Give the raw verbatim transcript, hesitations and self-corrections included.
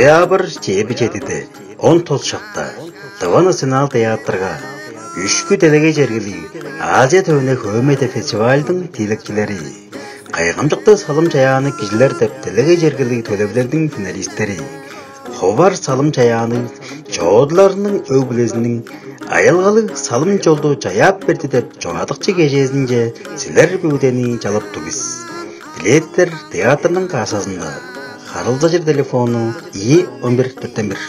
Ноябрь чээрби чедиде, он тос шакта Тыва национал театрга үшкү делегей чергелиг Азия төвүнү хөөмейде фестивальдың тиилекчилери, кайгамчыктыг салым-чаяанныг кижилер деп делегей чергелиг төлевилелдиң финалистери, ховар салым-чаяанныг чоодуларының өг-бүлезиниң аялгалыг салым-чолду чаяап берди деп чогаадыкчы кежээзинче силер бөгүдени чалап тур бис. Билеттер театрның кассазында. Харылзажыр телефону ийи он бир дөртен бир.